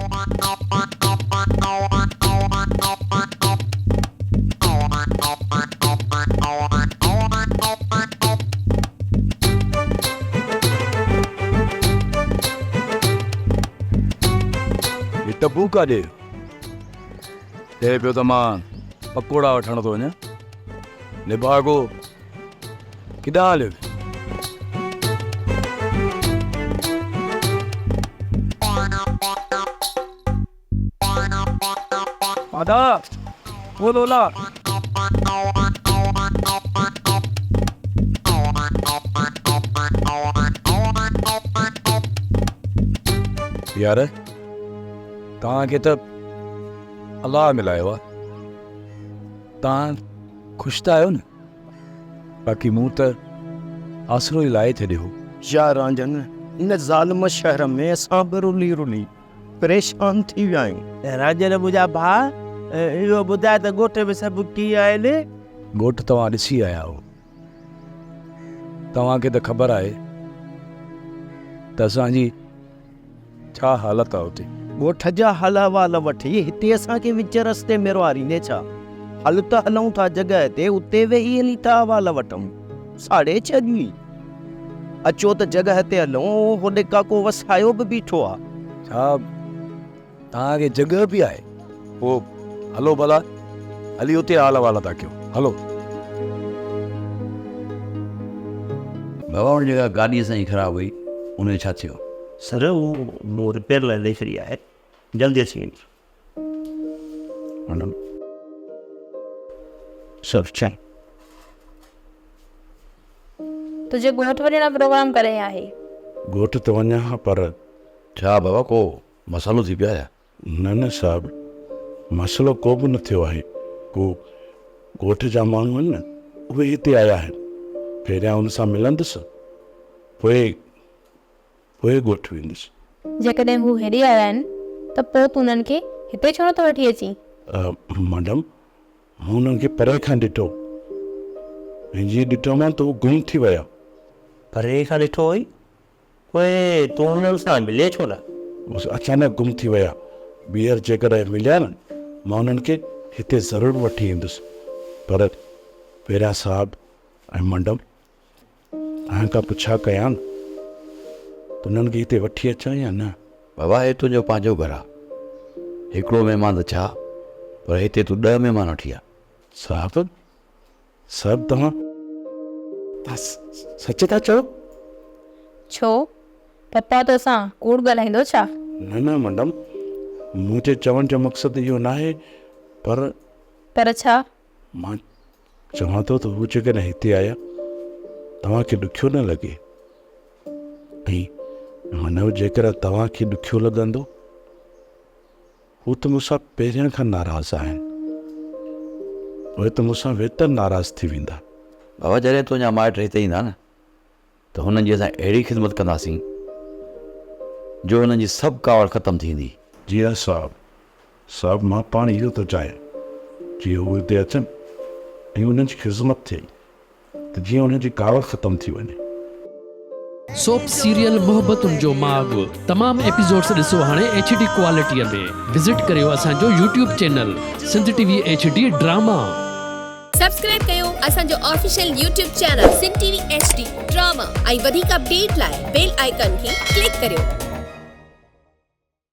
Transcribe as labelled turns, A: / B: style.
A: هي ٽبو ڪاڏي ويو؟ چئي پيو ته مان پڪوڙا وٺڻ ٿو وڃان. نڀاڳو ڪيڏانهن هليو ويو؟ دادا او لولا. يار توهان کي ته الله ملايو آ. توهان خوش ته آهيو نه؟ باقي مون ته آسرو ئي لاهي ڇڏيو هو.
B: يا رانجهن هن ظالم شهر ۾ اسان به رلي رلي پريشان ٿي ويا آهيون.
C: رانجهن منهنجا ڀاء اهو ٻڌاء ته ڳوٺ ۾ سڀ ڪيئن آهن؟
A: ڳوٺ توهان ڏسي آيا آهيو. توهان کي ته خبر آهي ته اسان جي ڇا حالت آ اتي.
B: ڳوٺ جا حال احوال وٺي هتي اسان کي وچ رستي ۾ روئاريندين ڇا؟ هل ته هلون ٿا جڳهه تي اتي ويهي هلي ٿا احوال وٺون. ساڙي ڇڏيئي. اچو ته جڳهه تي هلون هوڏي ڪاڪو وسايو به بيٺو آ.
A: ڇا توهان کي جڳهه به آهي؟ پوء هلو ڀلا هلي اتي حال احوال ٿا ڪيون. هلو.
D: بابا ان جيڪا گاڏي اسان جي خراب هئي ان جو ڇا ٿيو؟
E: سر هو مون رپيئر لاء ڏئي ڇڏي آهي جلدي اچي ويندي. سر چانهه.
F: تنهنجي ڳوٺ وڃڻ جو پروگرام ڪڏهن آهي؟
G: ڳوٺ ته وڃان ها پر.
D: ڇا بابا ڪو مسئلو ٿي پيو آهي ڇا؟
G: نه نه صاحب مسئلو ڪو به نه ٿيو آهي ڪو ڳوٺ جا ماڻهو آهن نه اهي هتي آيا آهن پهريان ان سان ملندس پوء پوء ڳوٺ ويندس.
F: جيڪڏهن هو هيڏي آيا آهن ته پوء تون انهن کي هتي ڇو نٿو وٺي اچين؟
G: مئڊم مون انهن کي پري کان ڏٺو ۽ جيئن ڏٺومان ته هو گم ٿي ويا.
E: پري کان ڏٺو هئي؟ پوء تون انهن سان ملين ڇو نه؟
G: بس اچانڪ گم ٿي ويا. ٻيهر جيڪڏهن مليا نه مان انهن کي هتي ضرور وٺي ايندس. پر پهريان صاحب ۽ مئڊم توهان کان پڇا ڪيان ته انهن کي هتي وٺي اچان يا نه؟
D: بابا هي تنهنجو پنهنجو گهر آ. هڪڙو مهمان ته ڇا پر هتي تون ڏهه مهمان وٺي آ.
G: صاحب صاحب توهان سچ ٿا چئو؟
F: ڇو پپا توسان ڪوڙ ڳالهائيندو ڇا؟
G: نه نه مئڊم منهنجي چوڻ جو مقصد اهو ناهي پر.
F: پر ڇا؟
G: مان چوان ٿو ته هو جيڪڏهن هتي آيا توهان کي ڏکيو نه لڳي ۽ منو جيڪڏهن توهان کي ڏکيو لڳندو هو ته مون سان پهريان کان ناراض آهن پوء ته مون سان ويتر ناراض ٿي ويندا.
D: بابا جڏهن تنهنجا مائٽ هتي ايندا نه ته هنن جي اسان اهڙي خدمت ڪنداسين جو هنن جي سڀ ڪاوڙ ختم ٿي ويندي.
G: جي ها صاحب، صاحب مان پاڻ اهو ٿو چاهيان جيئن هو هتي اچن ۽ انهن جي خذمت ٿئي ته جيئن انهن جي ڪاوڙ ختم ٿي وڃي.
H: سوپ سيريل محبتن جو ماڳ تمام ايپيسوڊس ڏسو هاڻي ايڇ ڊي ڪوالٽي ۾ وزٽ ڪريو اسان جو YouTube channel Sindh T V H D drama.
I: Subscribe ڪيو اسان جو official YouTube channel Sindh T V H D drama ۽ وڌيڪ اپڊيٽ لاء بيل آئيڪان کي ڪلڪ ڪريو.